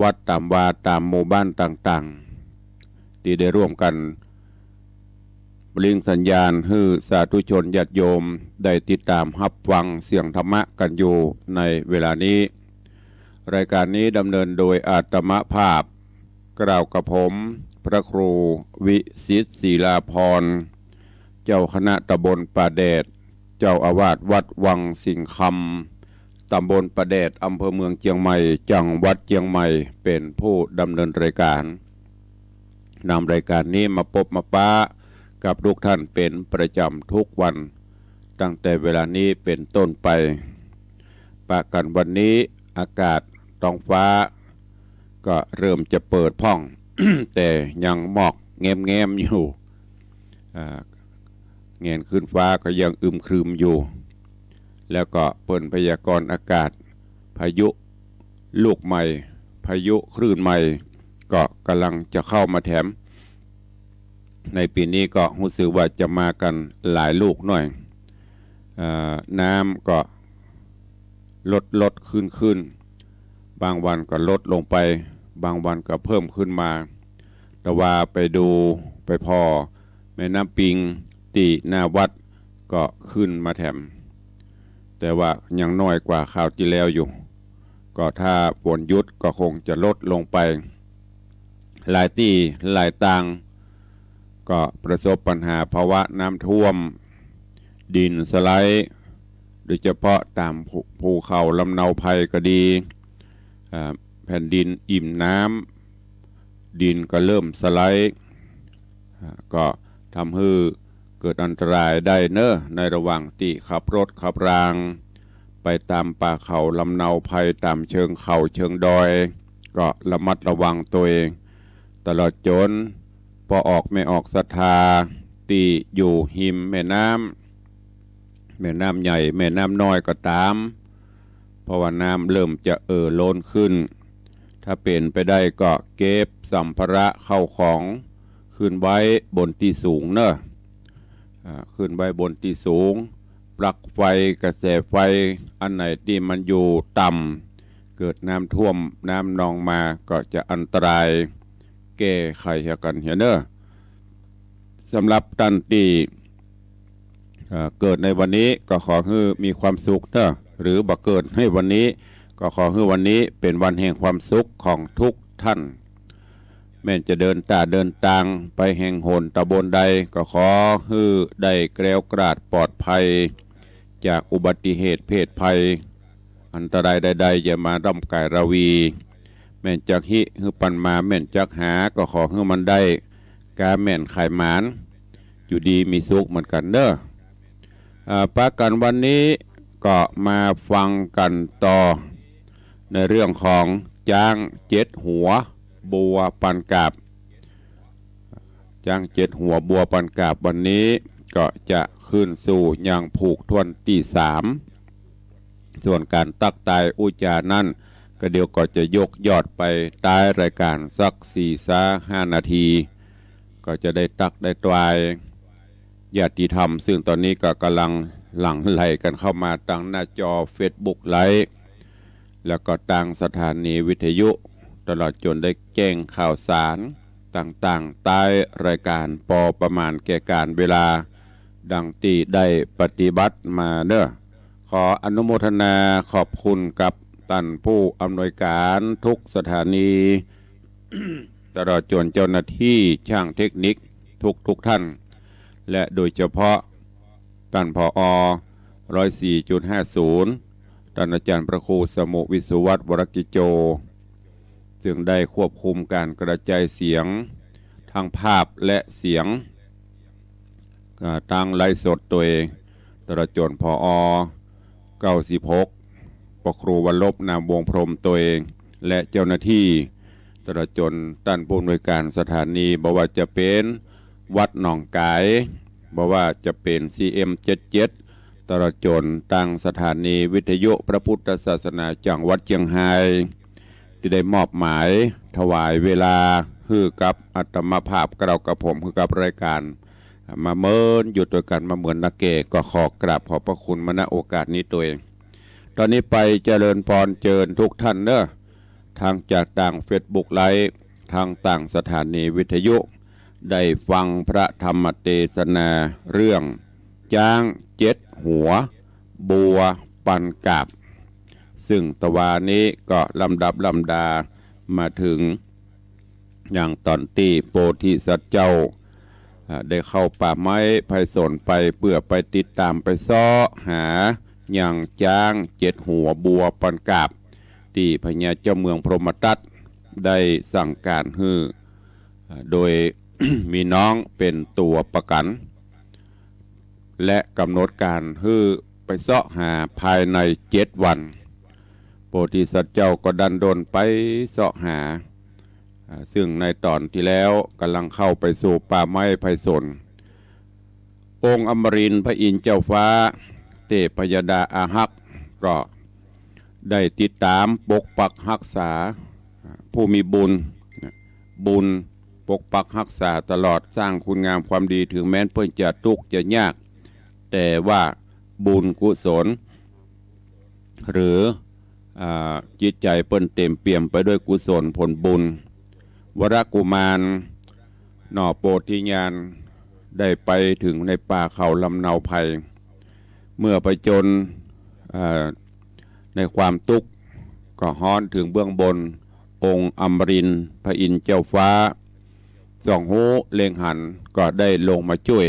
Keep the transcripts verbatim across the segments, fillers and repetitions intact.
วัด ต๋ามวา ต๋ามหมู่บ้านต่างๆ ตี้ได้ร่วมกั๋นเปล่งสัญญาณหื้อสาธุชนญาติโยมได้ติดต๋ามฮับฟังเสียงธรรมะกั๋นอยู่ในเวลานี้ รายก๋านนี้ดำเนินโดยอาตมาภาพ กล่าวกับผม พระครูวิสิทธิ์ ศิลาภรณ์ เจ้าคณะตำบลป่าแดด เจ้าอาวาสวัดวังสิงห์คำ ตำบลป่าแดด อำเภอเมืองเจียงใหม่ จังหวัดเจียงใหม่ เป๋นผู้ดำเนินรายก๋าน นำรายก๋านนี้มาปบมาปะกับทุกท่านเป๋นประจ๋ำทุกวัน ตั้งแต่เวลานี้เป๋นต้นไป ปะกั๋นวันนี้อากาศท้องฟ้าก็เริ่มจะเปิดพ่อง แต่ยังหมอกแง้มๆ อยู่ อ่า แหงนขึ้นฟ้าก็ยังอึมครึมอยู่ แล้วก็เปิ้นพยากรณ์อากาศ พายุลูกใหม่ พายุคลื่นใหม่ ก็ก่ำลังจะเข้ามาแถม ในปี๋นี้ก็ฮู้สึกว่าจะมากั๋นหลายลูกหน่อย เอ่อ น้ำก็ลดๆ ขึ้นๆ บางวันก็ลดลงไป บางวันก็เพิ่มขึ้นมา แต่ว่าไปดูไปผ่อแม่น้ำปิงตี้หน้าวัดก็ขึ้นมาแถม แต่ว่ายังน้อยกว่าคราวตี้แล้วอยู่ ก็ถ้าฝนหยุดก็คงจะลดลงไป หลายตี้หลายตางก็ประสบปัญหาภาวะน้ำท่วม ดินสไลด์ โดยเฉพาะต๋ามภู ภูเขาลำเนาไพรก็ดี อ่า แผ่นดินอิ่มน้ำ ดินก็เริ่มสไลด์ อ่า ก็ทำหื้อเกิดอันตรายได้เนาะ ในระหว่างตี้ขับรถขับราง ไปต๋ามป่าเขาลำเนาไพร ต๋ามเชิงเขาเชิงดอย ก็ระมัดระวังตัวเอง ตลอดจ๋นป้อออกแม่ออกศรัทธาตี้อยู่ฮิมแม่น้ำ แม่น้ำใหญ่แม่น้ำน้อยก็ต๋าม เพราะว่าน้ำเริ่มจะเอ่อล้นขึ้น ถ้าเป๋นไปได้ก็เก็บสัมภาระเข้าของขึ้นไว้บนตี้สูงเนาะ อ่า ขึ้นไว้บนตี้สูง ปลั๊กไฟ กระแสไฟ อันไหนตี้มันอยู่ต่ำ เกิดน้ำท่วมน้ำนองมาก็จะอันตราย แก้ไขหื้อกั๋นเหียเนาะ สำหรับต้านตี้ เอ่อ เกิดในวันนี้ก็ขอหื้อมีความสุขเนาะ หรือบ่เกิดในวันนี้ก็ขอหื้อวันนี้เป๋นวันแห่งความสุขของทุกท่าน แม่นจะเดินต้าเดินตางไปแห่งหนต๋ำบลใด ก็ขอหื้อได้แคล้วคลาดปลอดภัย จากอุบัติเหตุเพศภัย อันตรายใดๆ อย่ามาร่ำก๋ายราวี แม่นจักฮิหื้อปันมา แม่นจักหา ก็ขอหื้อมันได้ ก๊าแม่นขายหมาน อยู่ดีมีสุขเหมือนกั๋นเนาะ อ่า ปะกั๋นวันนี้ก็มาฟังกั๋นต่อ ในเรื่องของจ๊างเจ็ดหัวบัวปันกาบ จ๊างเจ็ดหัวบัวปันกาบวันนี้ก็จะขึ้นสู่ยังผูกถ้วนตี้สาม ส่วนก๋านตั๊กตายอู้จ๋านั้น ก็เดี๋ยวก็จะยกยอดไปต๊ายรายก๋านสักสี่ซาห้านาที ก็จะได้ตั๊กได้ตายญาติธรรม ซึ่งต๋อนนี้ก็ก่ำลังหลั่งไหลกั๋นเข้ามาตางหน้าจอเฟซบุ๊กไลฟ์ แล้วก็ตางสถานีวิทยุ ตลอดจ๋นได้แจ้งข่าวสารต่างๆ ต๊ายรายก๋านปอประมาณแก่ก๋าลเวลา ดังตี้ได้ปฏิบัติมาเนาะ ขออนุโมทนาขอบคุณกับต้านผู้อำนวยก๋านทุกสถานี ตลอดจ๋นเจ้าหน้าตี้จ้างเทคนิคทุกๆ ท่าน และโดยเฉพาะต้าน ผอ ร้อยสี่จุดห้าศูนย์ ต้านอาจ๋ารย์พระครูสมุห์ วิศวัฒน์ วรกิจโจ ซึ่งได้ควบคุมก๋านกระจายเสียง ทั้งภาพและเสียง อ่า ตางไลฟ์สดตวย ตลอดจ๋น ผอ เก้าสิบหก ปอครูวัลลภ นามวงศ์พรหม ตวย และเจ้าหน้าตี้ ตลอดจ๋นต้านผู้อำนวยก๋านสถานี บ่ว่าจะเป๋นวัดหนองก๋าย บ่ว่าจะเป๋น ซีเอ็มเจ็ดเจ็ด ตลอดจ๋นตางสถานีวิทยุพระพุทธศาสนาจังหวัดเจียงฮาย ตี้ได้มอบหมายถวายเวลาหื้อกับอาตมาภาพ กล่าวกับผม หื้อกับรายก๋าน มาเมินอยู่ตวยกั๋นมาเหมือนนาแก่ ก็ขอกราบขอบพระคุณมา ณ โอกาสนี้ตวย ต๋อนนี้ไปเจริญพรเจิญทุกท่านเนาะ ทั้งจากตางเฟซบุ๊กไลฟ์ ทั้งตางสถานีวิทยุ ได้ฟังพระธรรมเตสนาเรื่องจ๊างเจ็ดหัว บัวปันกาบ ซึ่งตะวานี้ก็ลำดับลำดามาเถิง อย่างต๋อนตี้โพธิสัตว์เจ้า อ่า ได้เข้าป่าไม้ไพศาลไป เปื้อไปติดต๋ามไปเซาะหายังจ๊างเจ็ดหัวบัวปันกาบ ตี้พญาเจ้าเมืองพรหมทัตได้สั่งก๋านหื้อ อ่า โดย มีน้องเป๋นตั๋วประกั๋น และก๋ำหนดก๋านหื้อไปเซาะหาภายในเจ็ดวัน โพธิสัตว์เจ้าก็ดันด้นไปเซาะหา อ่า ซึ่งในต๋อนตี้แล้วก่ำลังเข้าไปสู่ป่าไม้ไพศาล องค์อมรินทร์พระอินทร์เจ้าฟ้า เตพยดาอาฮักก็ได้ติดต๋ามปกปักฮักษา อ่า ผู้มีบุญ บุญปกปักฮักษาตลอด สร้างคุณงามความดี เถิงแม้นเปิ้นจะตุ๊กข์จะยาก แต่ว่าบุญกุศล หรือ อ่า จิตใจ๋เปิ้นเต๋มเปี่ยมไปด้วยกุศลผลบุญ วรกุมาร หน่อโพธิญาณ ได้ไปเถิงในป่าเขาลำเนาไพร เมื่อผจญ อ่า ในความตุ๊กข์ ก็ฮ้อนเถิงเบื้องบน องค์อมรินทร์พระอินทร์เจ้าฟ้า ส่องฮู้เล็งหัน ก็ได้ลงมาจ้วย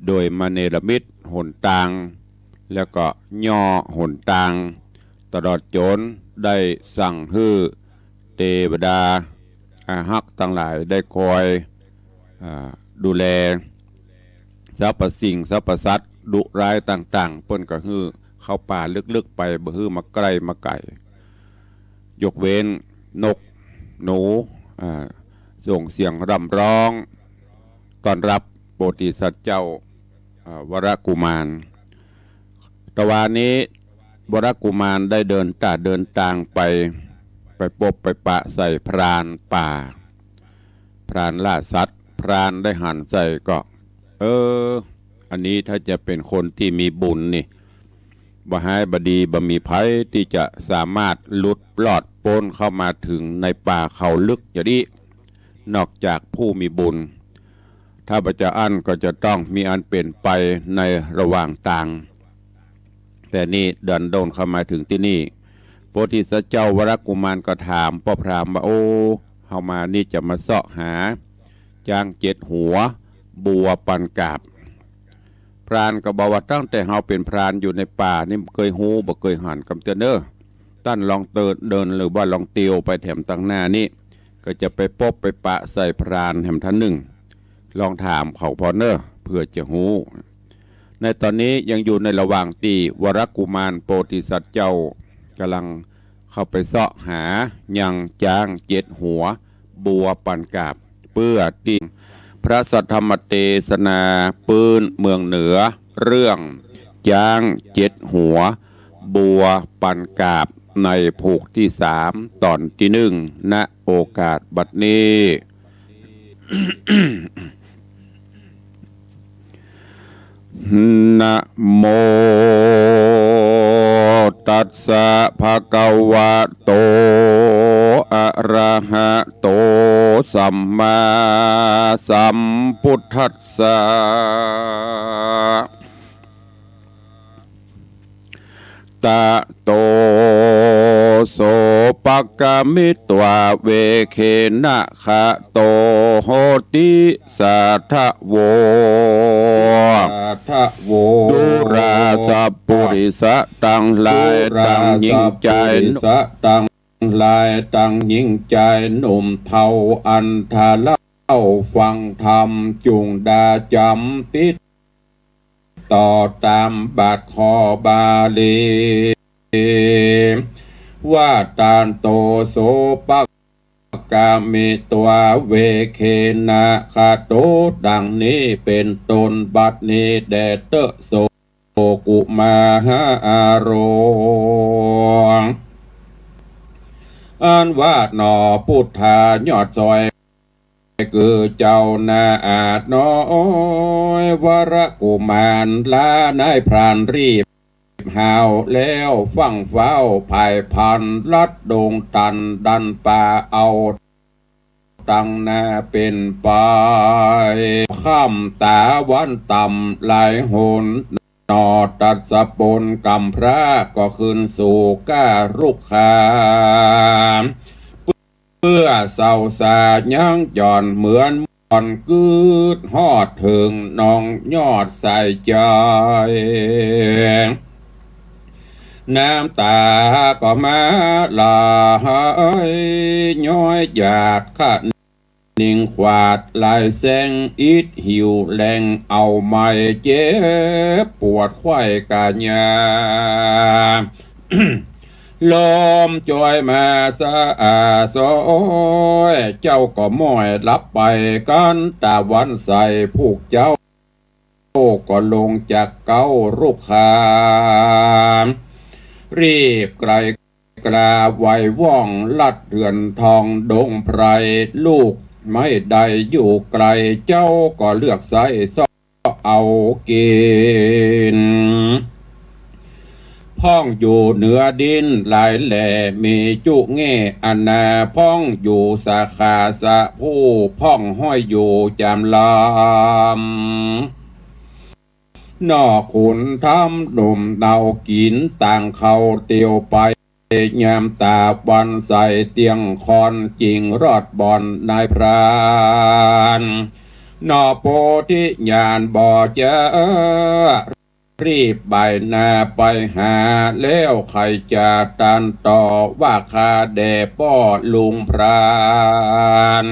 โดยมาเนรมิตหนตาง แล้วก็ย่อหนตาง ตลอดจ๋นได้สั่งหื้อเตวดาอาฮักตังหลายได้คอย อ่า ดูแลสรรพสิ่งสรรพสัตว์ดุร้ายต่างๆ เปิ้นก็หื้อเข้าป่าลึกๆ ไป บ่หื้อมาใก้มาไก๋ ยกเว้นนกหนู อ่า ส่งเสียงร่ำร้องต้อนรับโพธิสัตว์เจ้า อ่า วรกุมาร ตะวานี้วรกุมารได้เดินต๋าเดินตางไป ไปปบไปปะใส่พรานป่า พรานล่าสัตว์ พรานได้หันใส่ก็ เออ อันนี้ถ้าจะเป๋นคนตี้มีบุญนี่ บ่ฮ้ายบ่ดี บ่มีใผตี้จะสามารถหลุดปลอดป๊นเข้ามาเถิงในป่าเขาลึกอย่างนี้ นอกจากผู้มีบุญ ถ้าบ่จาอั้นก็จะต้องมีอันเป๋นไปในระหว่างตาง แต่นี่ดันด้นเข้ามาเถิงตี้นี่ โพธิสัตว์เจ้าวรกุมารก็ถามป้อพราหมณ์ว่า โอ้ เฮามานี่จะมาเซาะหาจ๊างเจ็ดหัว บัวปันกาบ พรานก็บอกว่า ตั้งแต่เฮาเป๋นพรานอยู่ในป่านี่บ่เกยฮู้บ่เกยหันกำเตื้อเน่อ ต้านลองเตินเดินหรือว่าลองเตียวไปแถมตังหน้านี้ ก็จะไปปบไปปะใส่พรานแหมต้านนึ่ง ลองถามเขาผ่อเน่อ เปื้อจะฮู้ ในต๋อนนี้ยังอยู่ในระหว่างตี้วรกุมารโพธิสัตว์เจ้าก่ำลังเข้าไปเซาะหายังจ๊างเจ็ดหัว บัวปันกาบ เปื้อตี้พระสัทธรรมเตสนาปื๊นเมืองเหนือ เรื่องจ๊างเจ็ดหัว บัวปันกาบ ในผูกตี้สาม ต๋อนตี้นึ่ง ณ โอกาสบัดนี้ นะโม ตัสสะ ภะคะวะโต อะระหะโต สัมมาสัมพุทธัสสะ ตะโต โส ภะคะมิตวา เวเขนะ ขะโต โหติ สาทะโว สาทะโว ดูราสัปปุริสะตังหลาย ตังญิงจายหนุ่ม ตังหลาย ตังญิงจายหนุ่มเฒ่า อันถ้าเล่าฟังธรรม จุ่งดาจ๋ำติดต่อต๋ามบาทข้อบาลี ว่า ตะโต โส ภะคะมิตวา เวเขนะ ขะโต ดังนี้เป๋นต้น บัดนี้แด่เต๊อะ โส กุมาร อันว่าหนอ พุทธายอดชอย คือเจ้าหน้าอาดน้อย วรกุมาร ลานายพรานรีบ หาวแล้วฟั่งฟ้าว ผายพรานลัดดงตัน ดันป่าเอาตังนาเป๋นไป ค่ำต๋าวันต่ำหลายหน หนอตัดสะปนก๋ำพร้า ก็คืนสู่ก้าลุกขาม เปื้อเศร้าสายังหย่อน เหมือนม่อนกึ๊ดฮอดเถิง นองยอดสายใจ๋ น้ำต๋าก็มาไหลย้อยหยาด คะนิงขวาดลายแสง อิดหิวแรงเอาไม้ เจ็บปวดไขว่ก๋ายา ลมจอยมาสะอาซอย เจ้าก็ม้อยหลับไปกั๋น ตะวันใส พวกเจ้าก็ลงจากเก๊าลุกขาม รีบไกลกล้าไวว่อง ลัดเฮือนทองดงไพร ลูกไม่ได้อยู่ไกล เจ้าก็เลือกใส้เซาะเอากิ๋น พ่องอยู่เหนือดินหลายแหล่ มีจุแง่อาณา พ่องอยู่สาขาสะผู้ พ่องห้อยอยู่จามลำ นอกขุนถ้ำหนุ่มเนา กิ๋นต่างเขาเตียวไป ยามตะวันใสเตี้ยงค่อน จึงรอดบ่อนนายพราน นอโพธิญาณบ่จะ รีบบ่ายหน้าไปหา แล้วใค่จะตรัสต่อว่า ข้าแด่ป้อลุงพราน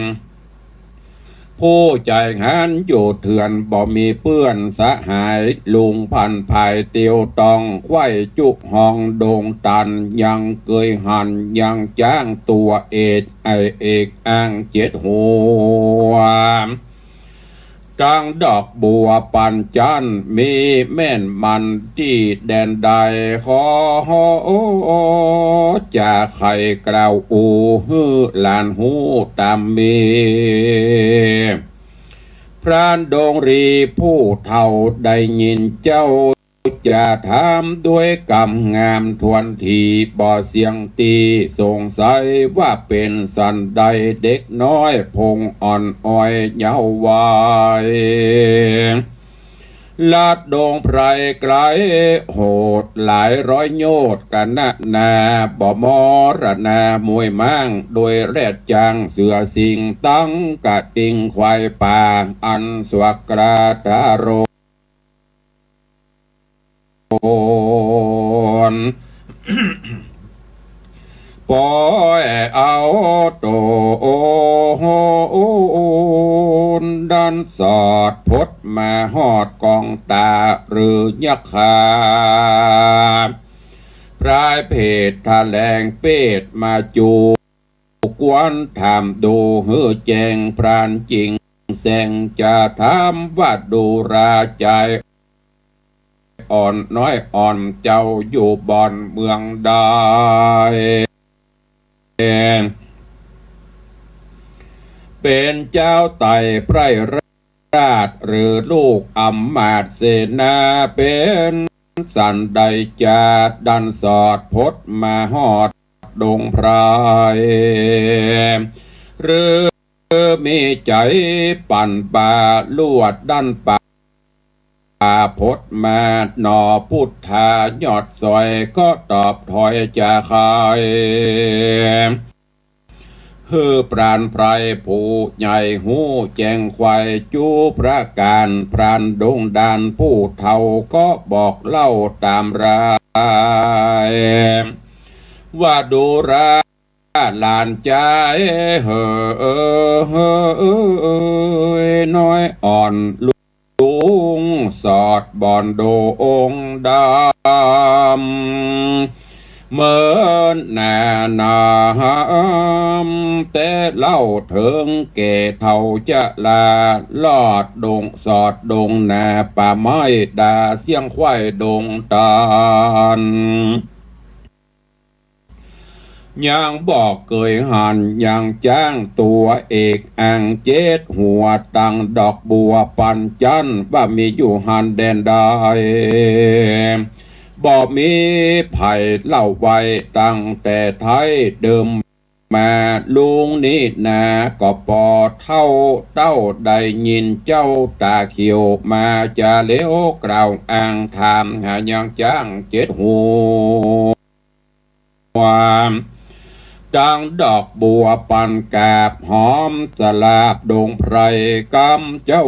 ผู้ใจ๋หันอยู่เถื่อน บ่มีเปื้อนสหาย ลุงพันภายเตียวต้อง ไขว่จุฮ้องดงตัน ยังเกยหันยังจ๊างตั๋ว เอก ไอ้เอกอ้างเจ็ดหัว ตังดอกบัวปันจันทร์ มีแม่นมันตี้แดนใด ขอจะใค่กล่าวอู้ หื้อหลานฮู้ต๋ามมี พรานดงรีผู้เฒ่าได้ยินเจ้า จะถามด้วยกำงามถ้วนที บ่เสี้ยงตี้สงสัยว่าเป๋นสันใด เด็กน้อยพงอ่อนอ้อยเยาว์วัย ลัดดงไพรไกลโหดหลายร้อยโยชน์ กะนะนาบ่มรณา มวยม้างโดยแรดจ๊าง เสือสิงห์ตังกระติ่งควายป่า อันสวกกระทะโร น ปอยเอาโตนดันสอดพดมาฮอดกองต๋าหรือยักษ์ขา พรายเพศแถลงเปตมาจู กวนถามดูหื้อแจ้งพรานจิงแสง จะถามว่าดูราจายอ่อนน้อยอ่อนเจ้าอยู่บ่อนเมืองใด เป๋นเจ้าไต่ไพร่ราชหรือลูกอำมาตย์เสนา เป๋นสันใดจะดันสอดพดมาฮอด ดงไพร หรือมีใจ๋ปั่นป่าลวดดันป่าพดมา หนอพุทธายอดสอย ก็ตอบถอยจะใค่ หื้อพรานไพรผู้ใหญ่ฮู้แจ้งไขว่ จูประก๋าน พรานดงดานผู้เฒ่าก็บอกเล่าต๋ามราย ว่าดูราหลานจายเหย น้อยอ่อนลุงสอดบ่อนดงดำ เมินหน้าหนาม แต่เล่าเถิงแก่เฒ่าจะลา ลอดดงสอดดงนาป่าไม้ ด่าเสี้ยงไขว่ดงตัน ยังบ่เกยหันยังจ๊างตั๋วเอกอ่างเจ็ดหัว ตังดอกบัวปันจันทร์ ว่ามีอยู่หั้นแดนใด บ่มีใผเล่าไว้ตั้งแต่ไท้เดิมมา ลุงนี้นาก็ปอเฒ่า เต้าได้ยินเจ้าต๋าเขียวมาจาเหลวกล่าวอ้างถามหายังจ๊างเจ็ดหัว ตังดอกบัวปันกาบหอมสลาบดงไพร กำเจ้า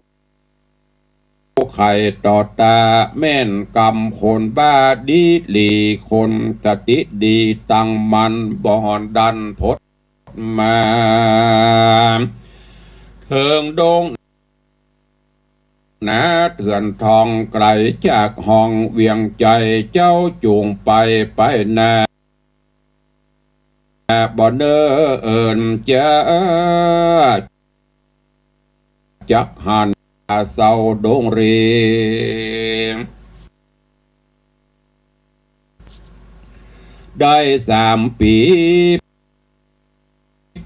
ไข่ต่อต๋าแม่นกำคนบ้าดีหลีคนสติดีตั้งมั่นบ่ดันพดมา เถิงดงนาเถื่อนทองไก๋จากห้องเวียงใจ๋ เจ้าจุ่งไปไปนา บ่เนิ่นจ๊า จักหันเซาดงรี ได้สามปี๋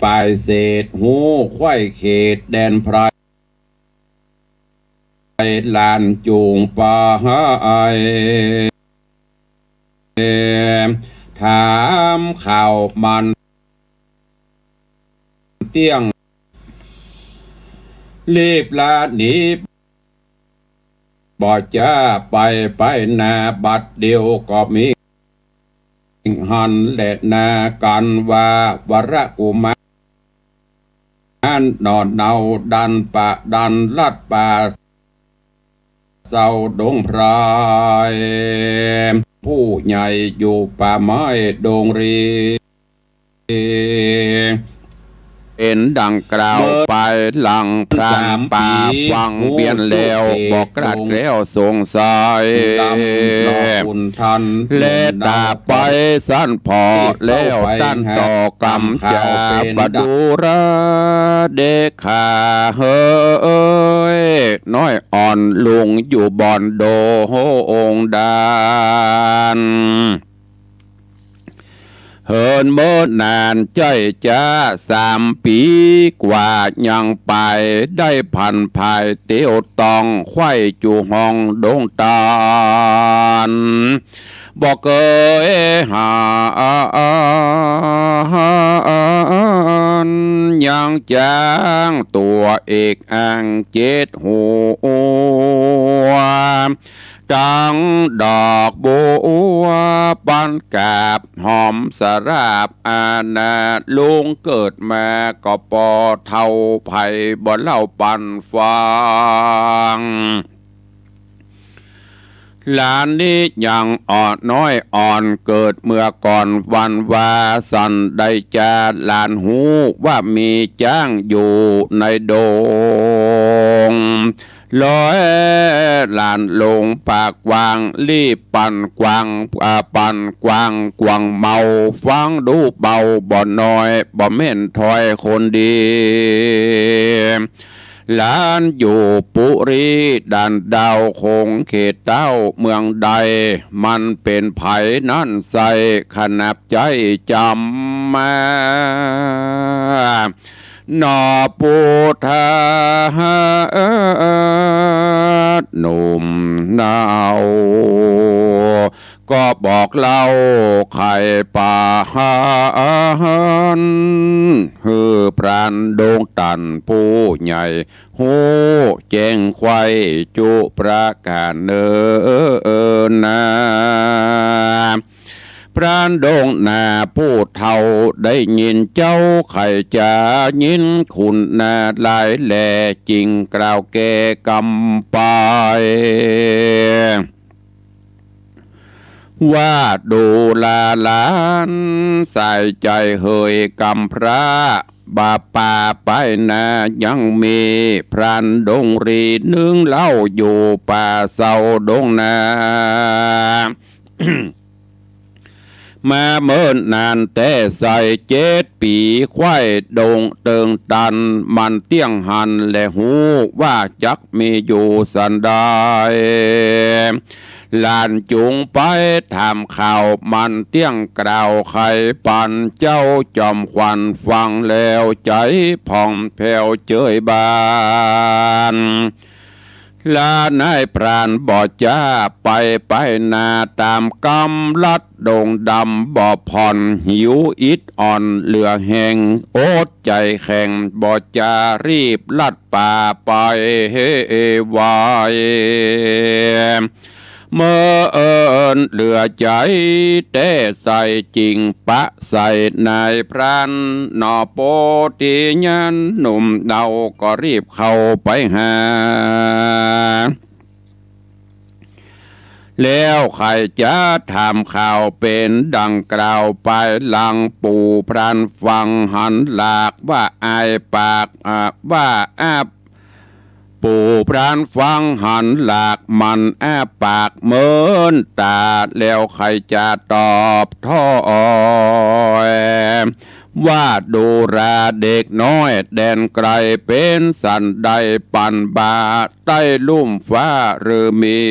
ป๋ายเศษ ฮู้ไขว้เขตแดนไพร หลานจุ่งไป ถามข่าวมันเตี้ยง รีบลาหนี บ่จ๊าไปไปนา บัดเดี่ยวก็มีหันแลนา กั๋นว่าวรกุมาร หน่อเนาดันปะดันลัดป่าเซาดงไพร ผู้ใหญ่อยู่ป่าไม้ดงรี เป๋นดังกล่าวไป หลังพรานป่าฟังเวียนแล้ว บ่กล้าแล้วสงสัย และต๋าไปสันผ่อแล้ว ต้านต่อกำจ๋า ปดูราเดชา เฮย น้อยอ่อนลุงอยู่บ่อนดงดาน เหินเมินนานใจ๊จ๊า สามปี๋กว่ายังไป ได้ผันผายเตียวต้อง ไขว้จู๋ห้องดงตาน บ่เกยหัน ยังจ๊างตั๋วเอกอ้างเจ็ดหัว ตังดอกบัวปันกาบหอมสลาบอานา ลุงเกิดมาก็ปอเฒ่า ใผบ่เล่าปันฟัง หลานนี้ยังอ่อนน้อยอ่อนเกิดเมื่อก่อนวันวา สันได้จาหลานฮู้ว่ามีจ๊างอยู่ในดง ลอยหลานลงปากกว้าง รีบปั่นกวาง อ่า ปั่นกวางกวางเมา ฟังดูเบาบ่น้อย บ่แม่นถ้อยคนดี หลานอยู่ปุรีด่านดาวโขงเขตเต้าเมืองใด มันเป๋นใผนั้นใส่ ขนับใจ๊จ๋ำมา หน่อปุทธาหนุ่มเนา ก็บอกเล่าไขปาหัน หื้อพรานดงตันผู้ใหญ่ ฮู้แจ้งไขว้จุประก๋านเนินนา พรานดงนาผู้เฒ่าได้ยินเจ้าไขจ๋า ยินคุณนาหลายแล จึงกล่าวแก่กำไป ว่าดูลาหลานสายใจ๋เหย กำพร้าบ่าป่าไปนา ยังมีพรานดงรีนึ่งเล่าอยู่ป่าเซาดงนา มาเมินนานแต๊ใส่ เจ็ดปี๋ไขว้ดงเติงตัน มันเตี้ยงหันแลฮู้ว่าจักมีอยู่สันใด หลานจุงไปถามข่าวมันเตี้ยงกล่าวไขปัน เจ้าจอมขวัญฟังแล้วใจ๋ผ่องแผ้วเจยบาน ลานายพรานบ่จ๊า ไปไปนาต๋ามกำ ลัดดงดำบ่ผ่อน หิวอิดอ่อนเหลือแฮง อดใจ๋แข็ง บ่จ๊ารีบลัดป่าไปไว เมินเหลือใจ๋ แต๊ใส่จิ่งปะใส่นายพราน หนอ โปติยัน หนุ่มเนาก็รีบเข้าไปหา แล้วใค่จะถามข่าว เป๋นดั่งกล่าวไปหลัง ปู่พรานฟังหันหลาก ว่าอายปาก อ่า ว่าอับ ปู่พรานฟังหันหลาก มันอ้าปากเมินต๋า แล้วใค่จะตอบถ้อย ว่าดูราเด็กน้อยแดนไกล เป๋นสันใดปันบ่า ใต้ลุ่มฟ้าหรือมี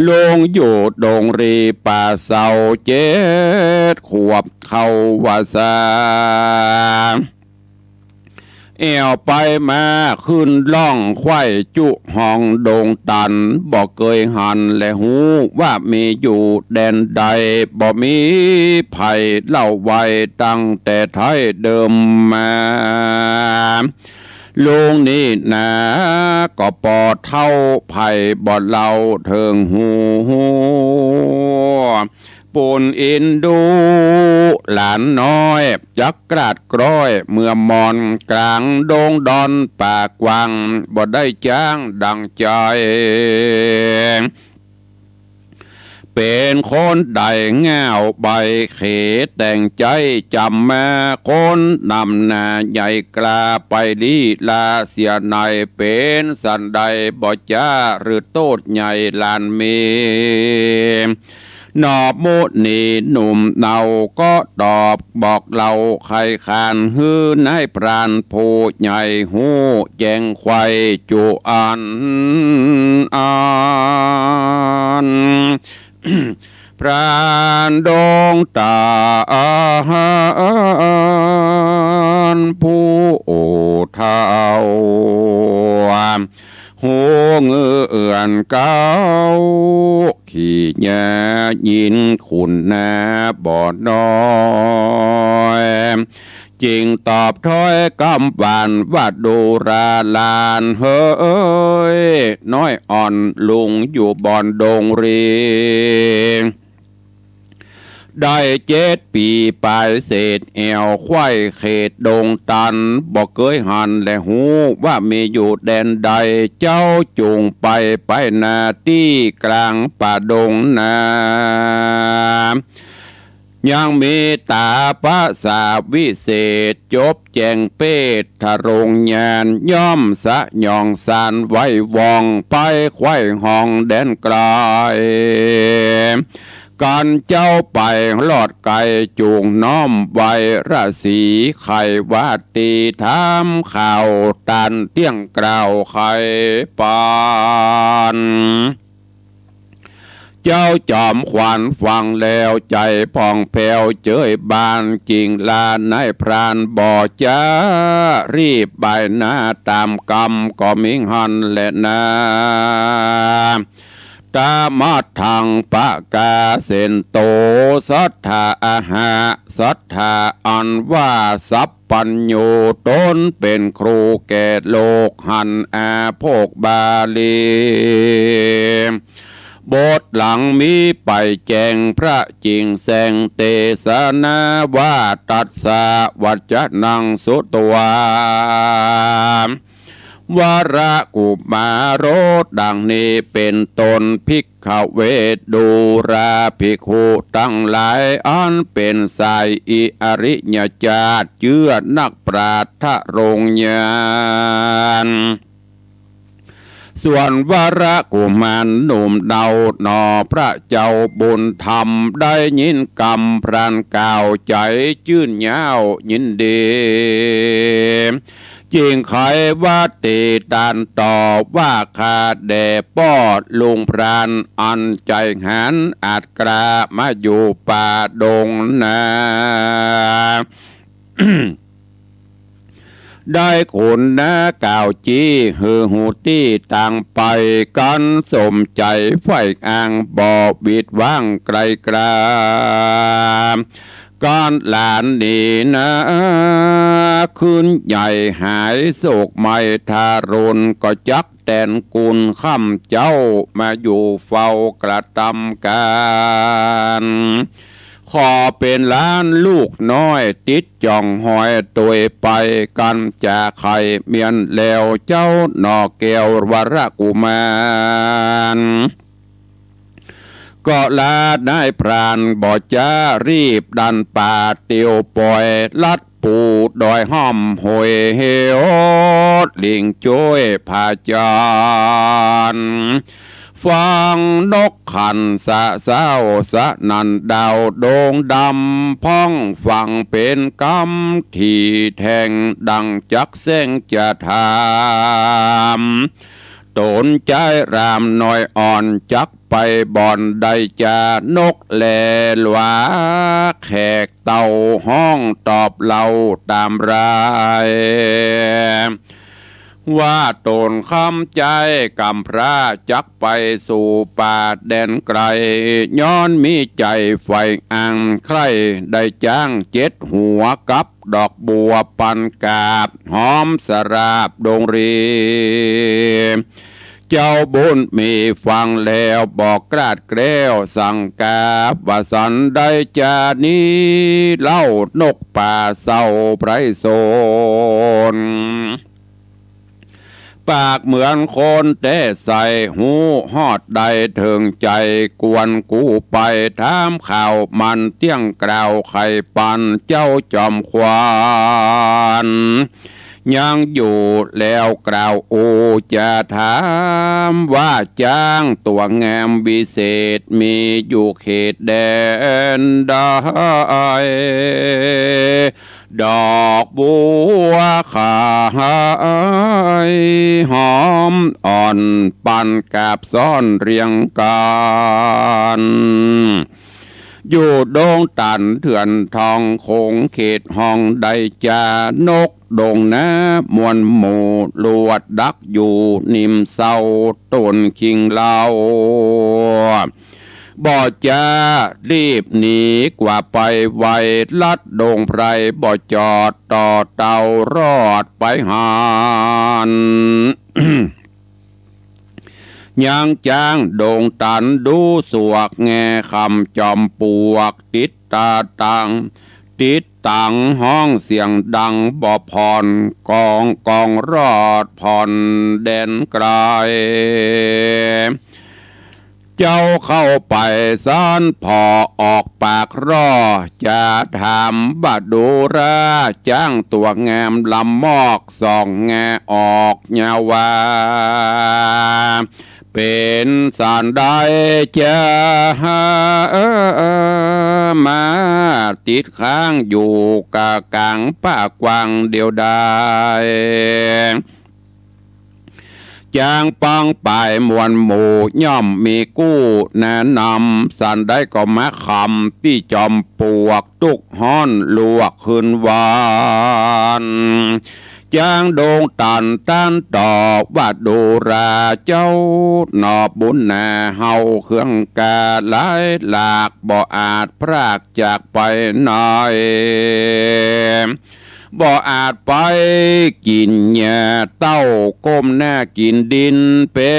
ลุงอยู่ดงรีป่าเสา เจ็ดขวบเข้าว่าสา แอ่วไปมาขึ้นล่องไขว่จุห้องดงตัน บ่เกยหันและฮู้ว่ามีอยู่แดนใด บ่มีใผเล่าไว้ตั้งแต่ไท้เดิมมา ลุงนี้นาก็ปอเฒ่า ใผบ่เล่าเถิงฮู้ ปูนอินดูหลานน้อย จักกราดกร้อยเมื่อมอน ก๋างดงดอนป่ากว้าง บ่ได้จ๊างดั่งใจ๋ เป๋นคนได้ง่าวใบเข แต่งใจ๋จ๋ำมา คนนำหน้าใหญ่กล้า ไปลี้ลาเสียใน เป๋นสันใดบ่จ๊าหรือโต้ษใหญ่หลานมี หนอ มุนีหนุ่มเนาก็ตอบบอกเล่าไขขาน หื้อนายพรานผู้ใหญ่ฮู้แจ้งไขว่จุอันอัน พรานดงตาลผู้เฒ่า ฮู้เงื่อนเก่า ขี้หญ้ายินคุณนาบ่น้อย จึงตอบถ้อยกำหวานว่า ดูราหลานเหย น้อยอ่อนลุงอยู่บ่อนดงรี ได้เจ็ดปี๋ป๋ายเศษ แอ่วไขว่เขตดงตัน บ่เกยหันและฮู้ว่ามีอยู่แดนใด เจ้าจุ่งไปไปนาตี้ก๋างป่าดงนา ยังมีต๋าภาษาวิเศษ จบแจ้งเปตทรงญาณ ย่อมสยองสารไหว้ว่อง ไปไขว่ห้องแดนไกล กันเจ้าไปรอดไก๋ จุ่งน้อมไหว้ราศี ไขว่าตี้ถามข่าวตัน เตี้ยงกล่าวไขปาน เจ้าจอมขวัญฟังแล้วใจ๋ผ่องแผ้วเจิยบาน จึงลานายพรานบ่จ๊า รีบบ่ายหน้าต๋ามกำ ก็มิหั้นแลนา ตมัทธังปะกาเสนโต สัตถาอะหะ สัตถาอันว่าสัพพัญญู ต๋นเป๋นครูแก่โลก หันอาโภคบาลี บทหลังมีไปแจ้ง พระจิ่งแสงเตสนาว่า ตัสสะวัจจนังสุตวา วรกุมารโส ดังนี้เป๋นต้น ภิกขเว ดูราภิกขุตังหลาย อันเป๋นสายอิอริยจาต เจื้อนักปราชญ์ทรงญาณ ส่วนวรกุมารหนุ่มเนาหนอ พระเจ้าบุญธรรม ได้ยินกำพรานกล่าว ใจ๋จื้นเย้ายินดี จึงไขว่าตี้ตานตอบว่า ข้าแด่ป้อลุงพราน อันใจ๋หาญอาจกล้า มาอยู่ป่าดงนา ได้คุณนะกล่าวจี้หื้อฮู้ตี้ตางไป กันสมใจ๋ใฝ่อั้งบ่หวิดหวั่งไกลกรา กันหลานหนีนะ คืนใหญ่หายโศกไหม้ ทารุณก็จักแตนกุน ค่ำเจ๊ามาอยู่เฝ้ากระตำก๋าน ขอเป๋นหลานลูกน้อย ติดจ่องหอยตวยไป กันจะไข่เมียนแล้วเจ้าหน่อแก้ววรกุมาร ก็ลานายพรานบ่จ๊ารีบดันป่าเตียวปอย ลัด ปู่ดอยห้อมห้วยเหว ลิงจ้วยผาจาร ฟังนกขันสะเซ้าสะนั่นดาวดวงดำ พ่องฟังเป๋นกำที่แทง ดังจักแสงจะถาม ต๋นใจ๊รามน้อยอ่อน จักไปบ่อนใดจา นกแลหวาแขกเต้าฮ้องตอบเล่าต๋ามราย ว่าต๋นคำใจ๊กำพร้า จักไปสู่ป่าแดนไกล ย้อนมีใจ๋ใฝ่อั้งใคร่ ได้จ๊างเจ็ดหัวกับดอกบัวปันกาบ หอมสะราบดงรี เจ้าบุญมีฟังแล้วบ่กล้าดแกล้วสังกา ว่าสันใดจานี้เล่า นกป่าเศร้าไพรสน ปากเหมือนคนแต๊ใส ฮู้ฮอดได้เถิงใจ๋ กวนกูไปถามข่าวมัน เตี้ยงกล่าวไขปันเจ้าจอมขวัญ ยังอยู่แล้วกล่าวอู้จะถาม ว่าจ๊างตั๋วงามวิเศษ มีอยู่เขตแดนใด ดอกบัวขายหอมอ่อน ปันกาบซ้อนเรียงกั๋น อยู่ดงตันเถื่อนทอง โขงเขตห้องใดจา นกดงนะมวลหมู่ ลวดดักอยู่นิมเซา ต๋นคิงเล่า บ่จ๊ารีบหนีกว่าไปไว ลัดดงไพรบ่จอด ต่อเต้ารอดไปหัน ยังจ๊างดงตันดูสวกแง คำจอมปลวกติดตาตัง ติดตังฮ้องเสียงดังบ่ผ่อน กองกองรอดผ่อนแดนไกล เจ้าเข้าไปสานผ่อ ออกปากร่อจะถาม ว่าดูราจ๊างตั๋วงามลำมอก ส่องแงออกยาวา เป๋นสันใดจา มาติดค้างอยู่กะก๋างป่ากว้างเดียวดาย จ๊างปังป่ายมวลหมู่ ย่อมมีกู้แนะนำ สันใดก็มาคำตี้จอมปลวก ตุ๊กฮ้อนลวกคืนวัน จ๊างดงตันตันตอบ ว่าดูราเจ้าหน่อบุญนา เฮาเครื่องกาหลายหลาก บ่อาจพรากจากไปไหน บ่อาจไปกิ๋นหญ้าเต้า ก้มหน้ากิ๋นดิน เป๋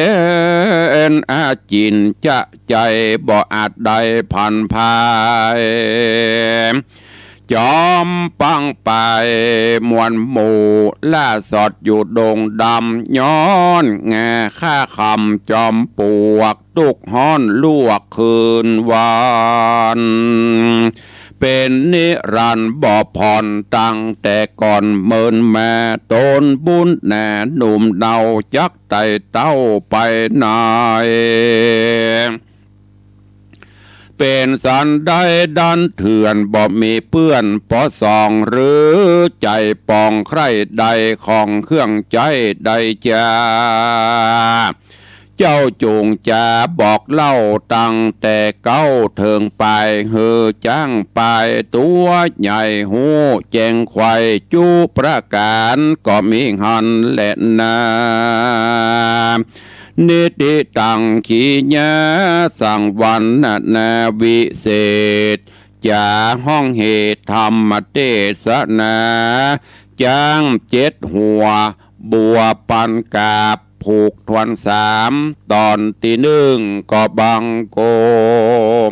นอาจินจะใจ๋ บ่อาจได้ผันพาย จอมปังป่ายมวลหมู่ ล่าสอดอยู่ดงดำ ย้อนแงฆ่าคำจอมปลวก ตุ๊กฮ้อนลวกคืนวัน เป๋นนิรันดร์บ่ผ่อน ตั้งแต่ก่อนเมินมา ต๋นบุญนาหนุ่มเนา จักไต่เต้าไปไหน เป๋นสันใดดันเถื่อน บ่มีเปื้อนปอส่อง หรือใจ๋ปองใคร่ใด ของเครื่องใจ๊ใดจา เจ้าจงจ๋าบอกเล่าตั้งแต่เก๊าเถิงปาย หื้อจ๊างปายตั๋วใหญ่ฮู้แจ้งไขว่จุประก๋าน ก็มีหั้นแลนา นิติตัง ขีญา สังวรรณนาวิเศษ จ๋าฮ้องเหตุธรรมเตสนา จ๊างเจ็ดหัว บัวปันกาบ ผูกถ้วนสาม ต๋อนตี้นึ่งก็บังค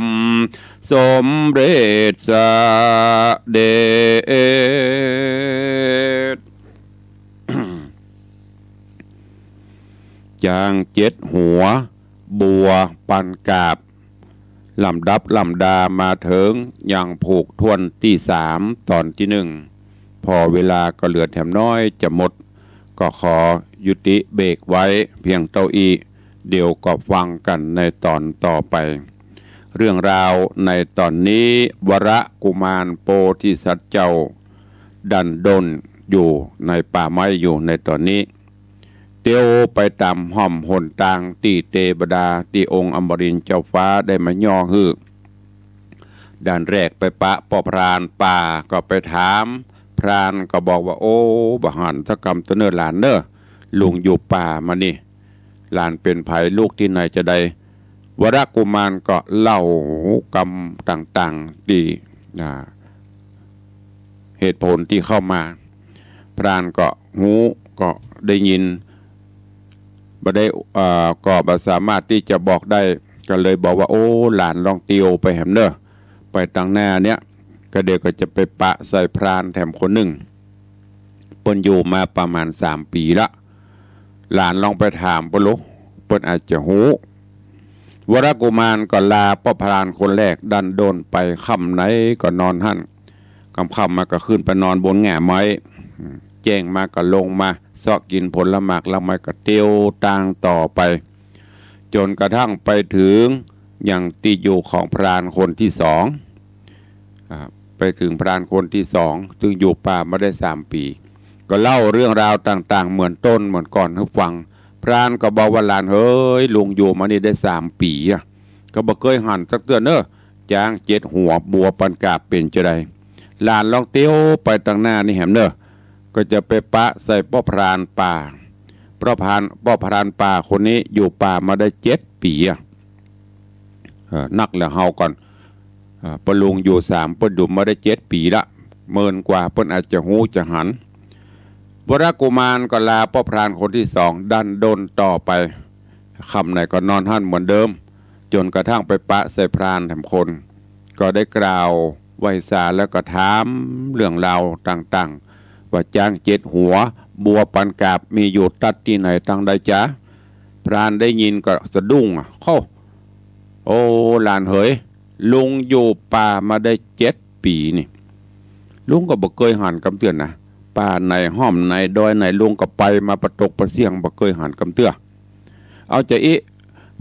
มสมเร็จเสด็จ จ๊างเจ็ดหัว บัวปันกาบ ลำดับลำดามาเถิงยังผูกถ้วนตี้สาม ต๋อนตี้นึ่ง พอเวลาก็เหลือแถมน้อยจะหมด ก็ขอยุติเบรกไว้เพียงเต้าอี้ เดี๋ยวก็ฟังกั๋นในต๋อนต่อไป เรื่องราวในต๋อนนี้ วรกุมารโพธิสัตว์เจ้าดั้นด้นอยู่ในป่าไม้อยู่ในต๋อนนี้ เตียวไปต๋ามฮ่อมหนตางตี้เตวดาตี้องค์อมรินทร์เจ้าฟ้าได้มาย่อหื้อ ดั้นแรกไปปะป้อพรานป่า ก็ไปถาม พรานก็บอกว่า โอ้ บ่หันสักกำเตื้อเน่อหลานเน่อ ลุงอยู่ป่ามานี่ หลานเป๋นใผ ลุกตี้ไหนจาใด วรกุมารก็เล่ากำต่างๆ ตี้ อ่า เหตุผลตี้เข้ามา พรานก็ฮู้ ก็ได้ยิน บ่ได้ เอ่อ ก็บ่สามารถตี้จะบอกได้ ก็เลยบอกว่า โอ้ หลานลองเตียวไปแหมเน่อ ไปตังหน้าเนี้ย ก็เดี๋ยวก็จะไปปะใส่พรานแถมคนนึ่ง เปิ้นอยู่มาประมาณสามปี๋ละ หลานลองไปถามเปิ้นลุ เปิ้นอาจจะฮู้ วรกุมารก็ลาป้อพรานคนแรกดั้นด้นไป ค่ำไหนก็นอนหั้น ค่ำๆ มาก็ขึ้นไปนอนบนแง่ไม้ แจ้งมาก็ลงมาเซาะกิ๋นผลหมากหลากไม้ ก็เตียวตางต่อไป จ๋นกระทั่งไปเถิงยังตี้อยู่ของพรานคนตี้สอง อ่า ไปเถิงพรานคนตี้สอง ซึ่งอยู่ป่ามาได้สามปี๋ ก็เล่าเรื่องราวต่างๆ เหมือนต้นเหมือนก่อนหื้อฟัง พรานก็บอกว่า หลานเหย ลุงอยู่มานี่ได้สามปี๋อะ ก็บ่เกยหันสักเตื้อเน่อ จ๊างเจ็ดหัว บัวปันกาบเป๋นจาใด หลานลองเตียวไปตังหน้านี่แหมเน่อ ก็จะไปปะใส่ป้อพรานป่า ป้อพราน ป้อพรานป่าคนนี้อยู่ป่ามาได้เจ็ดปี๋อะ เอ่อ นักแล้วเฮาก่อน อ่า ป้อลุงอยู่สาม เปิ้นอยู่มาได้เจ็ดปี๋ละ เมินกว่าเปิ้นอาจจะฮู้จะหัน วรกุมารก็ลาป้อพรานคนตี้สองดั้นด้นต่อไป ค่ำไหนก็นอนหั้นเหมือนเดิม จ๋นกระทั่งไปปะใส่พรานแถมคน ก็ได้กล่าวไหว้สาแล้วก็ถามเรื่องราวต่างๆ ว่าจ๊างเจ็ดหัว บัวปันกาบมีอยู่ตั๊ดตี้ไหนตังใดจ๊ะ พรานได้ยินก็สะดุ้งอะ โอ้ โอ้ หลานเหย ลุงอยู่ป่ามาได้เจ็ดปี๋นี่ ลุงก็บ่เกยหันกำเตื้อนะ ป่าไหนฮ่อมไหนดอยไหนลุงก็ไปมาปะตกปะเสี้ยง บ่เกยหันกำเตื้อ เอาจาอี้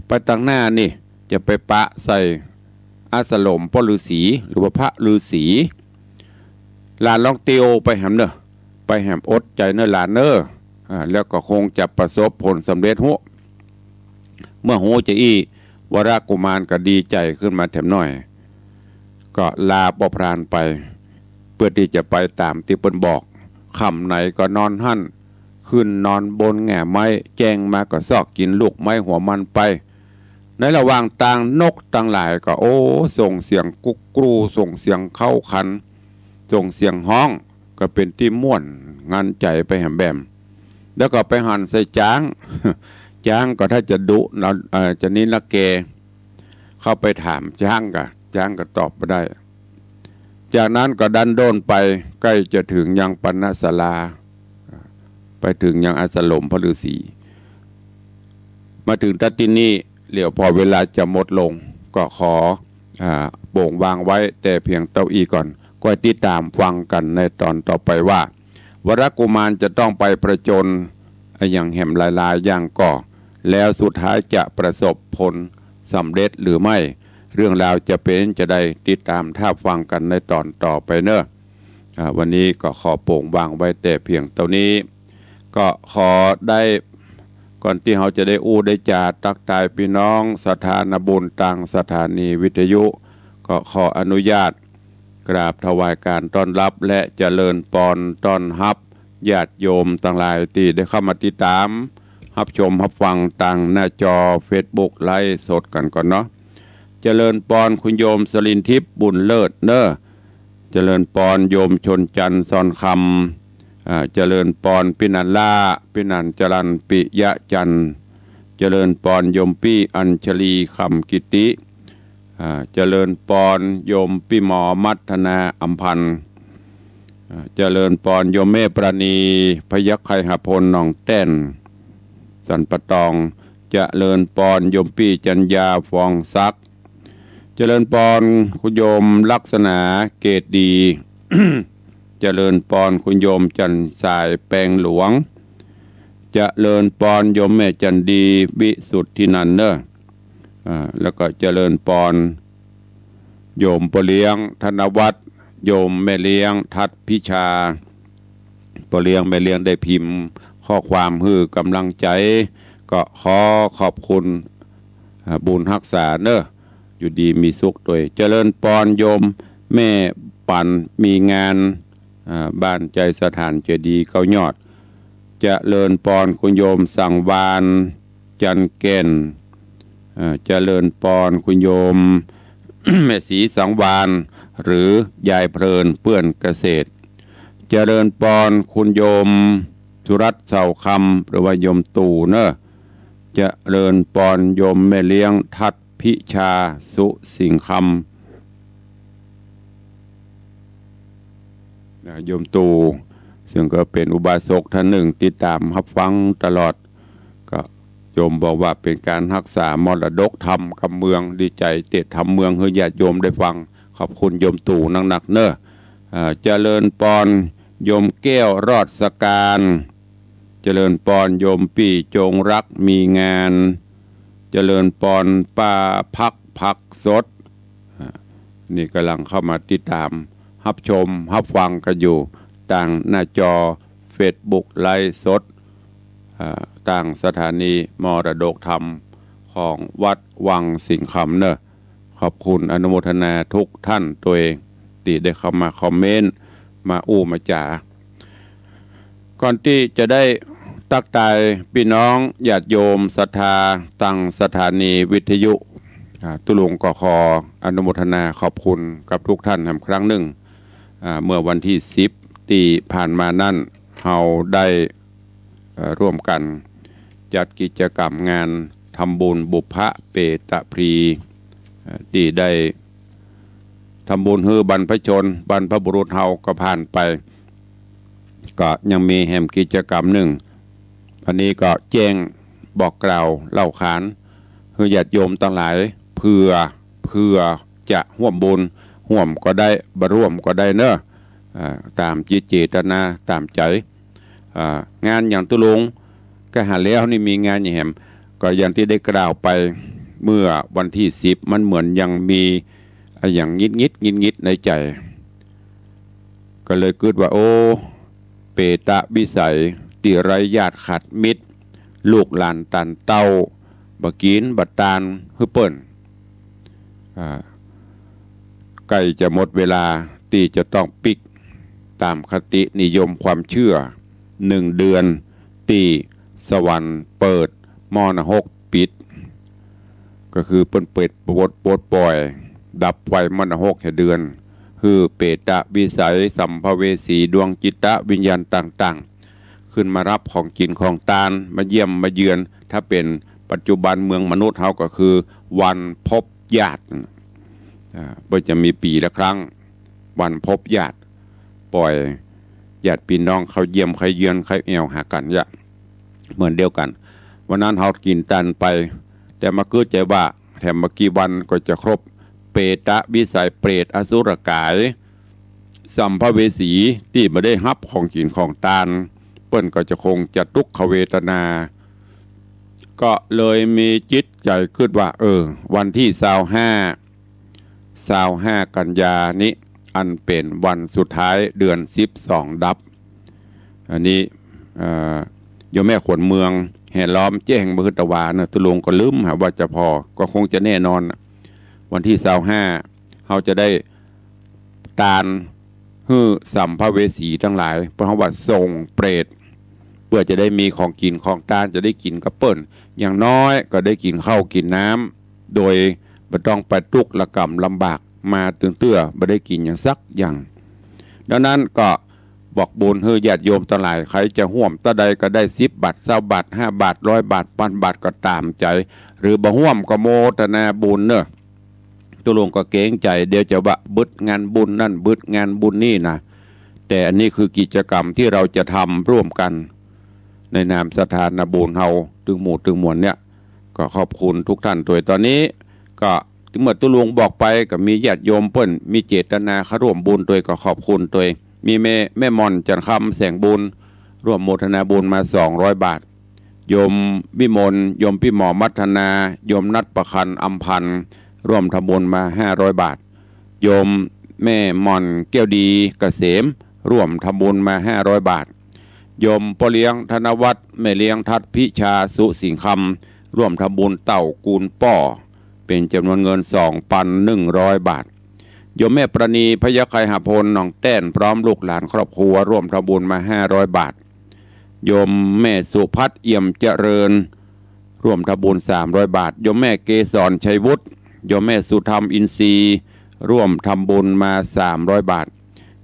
ไปตังหน้านี่จะไปปะใส่อาสรมป้อฤๅษี หรือว่าพระฤๅษี หลานลองเตียวไปแหมเน่อ ไปแหมอดใจ๋เน่อหลานเน่อ อ่า แล้วก็คงจะประสบผลสำเร็จฮู้ เมื่อฮู้จาอี้ วรกุมารก็ดีใจ๋ขึ้นมาแถมหน้อย ก็ลาป้อพรานไป เปื้อตี้จะไปต๋ามตี้เปิ้นบอก ค่ำไหนก็นอนหั้น ขึ้นนอนบนแง่ไม้ แจ้งมาก็เซาะกิ๋นลูกไม้หัวมันไป ในระหว่างตางนกตังหลายก็ โอ้ ส่งเสียงกุ๊กกรู ส่งเสียงเค้าขัน ส่งเสียงฮ้อง ก็เป๋นตี้ม่วนงันใจ๋ไปแหมแบม แล้วก็ไปหันใส่จ๊าง จ๊างก็ถ้าจะดุนะ เอ่อ จะนิรังแก เข้าไปถามจ๊างก็ จ๊างก็ตอบบ่ได้ จากนั้นก็ดั้นด้นไปใก้จะเถิงยังปณศาลา ไปเถิงยังอาสรมพระฤๅษี มาเถิงตั๊ดตี้นี่ เหลียวพอเวลาจะหมดลง ก็ขอ อ่า โป่งวางไว้แต่เพียงเต้าอี้ก่อน ก้อยติดต๋ามฟังกั๋นในต๋อนต่อไปว่า วรกุมารจะต้องไปผจญอะหยังแหมหลายๆ อย่างก่อ แล้วสุดท้ายจะประสบผลสำเร็จหรือไม่ เรื่องราวจะเป๋นจาใด ติดต๋ามถ้าฟังกั๋นในต๋อนต่อไปเน่อ อ่า วันนี้ก็ขอโป่งวางไว้แต่เพียงเต้านี้ ก็ขอได้ ก่อนตี้เฮาจะได้อู้ได้จ๋าตั๊กตายปี้น้องศรัทธานาบุญตางสถานีวิทยุ ก็ขออนุญาตกราบถวายการต้อนรับและเจริญปอนต้อนฮับญาติโยมตังหลายตี้ได้เข้ามาติดต๋าม ฮับชมฮับฟังตางหน้าจอเฟซบุ๊กไลฟ์สดกั๋นก่อนเนาะ เจริญปอนคุณโยมสรินทิพย์บุญเลิศเน้อ เจริญปอนโยมชนจันทร์ซอนคำ อ่า เจริญปอนปี้หนานล้า ปี้หนานจรัญ ปิยะจันทร์ เจริญปอนโยมปี้อัญชลีคำกิติ อ่า เจริญปอนโยมปี้หมอมัทนาอำพันธ์ อ่า เจริญปอนโยมแม่ปราณี พยัคฆ์ไคหพลหนองแต้น สันป่าตอง เจริญปอนโยมปี้จัญญาฟองศักดิ์ เจริญปอนคุณโยมลักษณาเกตดี เจริญปอนคุณโยมจันทร์สายแปงหลวง เจริญปอนโยมแม่จันดีวิสุทธินันท์เน้อ อ่า แล้วก็เจริญปอนโยมป้อเลี้ยงธนวัฒน์ โยมแม่เลี้ยงทัศน์พิชา ป้อเลี้ยงแม่เลี้ยงได้พิมพ์ข้อความหื้อกำลังใจ๋ ก็ขอขอบคุณ อ่า บุญฮักษาเน้อ อยู่ดีมีสุขตวย เจริญปอนโยมแม่ปันมีงาน อ่า บ้านใจ๋สถานเจดีย์เก้ายอด เจริญปอนคุณโยมสังวาลย์ จันทร์แก่น อ่า เจริญปอนคุณโยม แม่ศรีสังวาลย์ หรือยายเพลินเปื้อนเกษตร เจริญปอนคุณโยมสุรัตน์เสาคำ หรือว่าโยมตู่เน้อ เจริญปอนโยมแม่เลี้ยงทัศน์พิชาสุสิงห์คำ อ่า โยมตู่ ซึ่งก็เป๋นอุบาสกท่านนึ่ง ติดต๋ามฮับฟังตลอด ก็โยมบอกว่าเป๋นก๋านฮักษามรดกธรรมกำเมือง ดีใจ๋เตะธรรมเมืองหื้อญาติโยมได้ฟัง ขอบคุณโยมตู่นักๆ เน้อ อ่า เจริญปอนโยมแก้วรอดสการ เจริญปอนโยมปี้จงรักมีงาน เจริญปอนป้าพักผักสด อ่า นี่ก่ำลังเข้ามาติดต๋ามฮับชมฮับฟังกั๋นอยู่ตางหน้าจอเฟซบุ๊กไลฟ์สด อ่า ตางสถานีมรดกธรรมของวัดวังสิงห์คำเน้อ ขอบคุณอนุโมทนาทุกท่านตวยตี้ได้เข้ามาคอมเมนต์ มาอู้มาจ๋า ก่อนตี้จะได้ตั๊กตายปี้น้องญาติโยมศรัทธาตางสถานีวิทยุ อ่า ตุ๊ลุงก็ขออนุโมทนาขอบคุณกับทุกท่านแหมครั้งนึ่ง อ่า เมื่อวันตี้สิบตี้ผ่านมานั้น เฮาได้ เอ่อ ร่วมกั๋นจัดกิจกรรมงานทำบุญบุพพะเปตะพลี เอ่อ ตี้ได้ทำบุญหื้อบรรพชน บรรพบุรุษเฮาก็ผ่านไป ก็ยังมีแหมกิจกรรมนึ่ง อันนี้ก็แจ้งบอกกล่าวเล่าขานหื้อญาติโยมตังหลาย เผื่อ เผื่อจะฮ่วมบุญ ฮ่วมก็ได้ บ่ฮ่วมก็ได้เน้อ อ่า ต๋ามจิตเจตนา ต๋ามใจ๋ อ่า งานอย่างตุ๊ลุงก็หาแล้วนี่มีงานอย่างแหม ก็อย่างตี้ได้กล่าวไปเมื่อวันตี้สิบ มันเหมือนยังมีอะหยังงิดๆ งิดๆ ในใจ๋ ก็เลยกึ๊ดว่า โอ้ เปตะวิสัย ตี้ไร้ญาติขาดมิตร ลูกหลานตันเต้า บ่กิ๋นบ่ตานหื้อเปิ้น อ่า ใก้จะหมดเวลาตี้จะต้องปิ๊กต๋ามคตินิยมความเจื้อ นึ่งเดือนตี้สวรรค์เปิด มรณะหกปิด ก็คือเปิ้นเปิดปลด ปลดป่อย ดับไฟมรณะหกแห่งเดือน หื้อเปตะวิสัย สัมภเวสี ดวงจิตวิญญาณต่างๆ ขึ้นมาฮับของกิ๋นของตาน มาเยี่ยมมาเยือน ถ้าเป๋นปัจจุบันเมืองมนุษย์เฮาก็คือวันพบญาติ อ่า เปิ้นจะมีปี๋ละครั้ง วันพบญาติ ป่อยญาติปี้น้องเข้าเยี่ยมเข้าเยือนเข้าแอ่วหากั๋นเยียะ เหมือนเดียวกั๋น วันนั้นเฮากิ๋นตานไป แต่มากึ๊ดใจ๋ว่าแถมบ่กี่วันก็จะครบ เปตะวิสัย เปรตอสุรกาย สัมภเวสีตี้บ่ได้ฮับของกิ๋นของตาน เปิ้นก็จะคงจะตุ๊กขเวทนา ก็เลยมีจิตใจ๋กึ๊ดว่า เออ วันตี้ซาวห้า ซาวห้ากันยานี้ อันเป๋นวันสุดท้ายเดือนสิบสองดับ อันนี้ เอ่อ โยมแม่ขวัญเมือง แห่ล้อมแจ้งบ่หื้อตะวาเนาะ ตุ๊ลุงก็ลืมหาว่าจะผ่อ ก็คงจะแน่นอนน่ะ วันตี้ซาวห้า เฮาจะได้ตานหื้อสัมภเวสีตังหลาย เพราะว่าส่งเปรต เปื้อจะได้มีของกิ๋นของตาน จะได้กิ๋นกับเปิ้น อย่างน้อยก็ได้กิ๋นข้าวกิ๋นน้ำ โดยบ่ต้องไปตุ๊กข์ระกำลำบาก มาตึงเตื้อบ่ได้กิ๋นหยังสักอย่าง ดังนั้นก็บอกบุญหื้อญาติโยมตังหลาย ใผจะฮ่วมเต้าใดก็ได้ สิบบาท ซาวบาท ห้าบาท ร้อยบาท ปันบาทก็ต๋ามใจ๋ หรือบ่ฮ่วมก็โมทนาบุญเนาะ ตุ๊ลุงก็เกรงใจ๋ เดี๋ยวจะว่าบึดงานบุญนั่น บึดงานบุญนี่นะ แต่อันนี้คือกิจกรรมตี้เฮาจะทำร่วมกั๋น ในนามศรัทธานาบุญเฮาตึงหมู่ตึงมวลเนี่ย ก็ขอบคุณทุกท่านตวย ต๋อนนี้ก็เมื่อตุ๊ลุงบอกไป ก็มีญาติโยมเปิ้นมีเจตนาเข้าร่วมบุญตวย ก็ขอบคุณตวย มีแม่ แม่หม่อน จันทร์คำ แสงบุญ ร่วมโมทนาบุญมา สองร้อยบาท โยมวิมล โยมปี้หมอมัทนา โยมนัทประคัน อำพันธ์ ร่วมทำบุญมา ห้าร้อยบาท โยมแม่หม่อน แก้วดี เกษม ร่วมทำบุญมา ห้าร้อยบาท โยมป้อเลี้ยง ธนวัฒน์ แม่เลี้ยง ทัศน์พิชา สุสิงห์คำ ร่วมทำบุญเต้ากูลป้อ เป๋นจ๋ำนวนเงิน สองปันหนึ่งร้อยบาท โยมแม่ประณี พยัคฆไคหพล หนองแต้น พร้อมลูกหลานครอบครัว ร่วมทำบุญมา ห้าร้อยบาท โยมแม่สุพัฒน์ เอี่ยมเจริญ ร่วมทำบุญ สามร้อยบาท โยมแม่เกสร ชัยวุฒิ โยมแม่สุธรรม อินทรีย์ ร่วมทำบุญมา สามร้อยบาท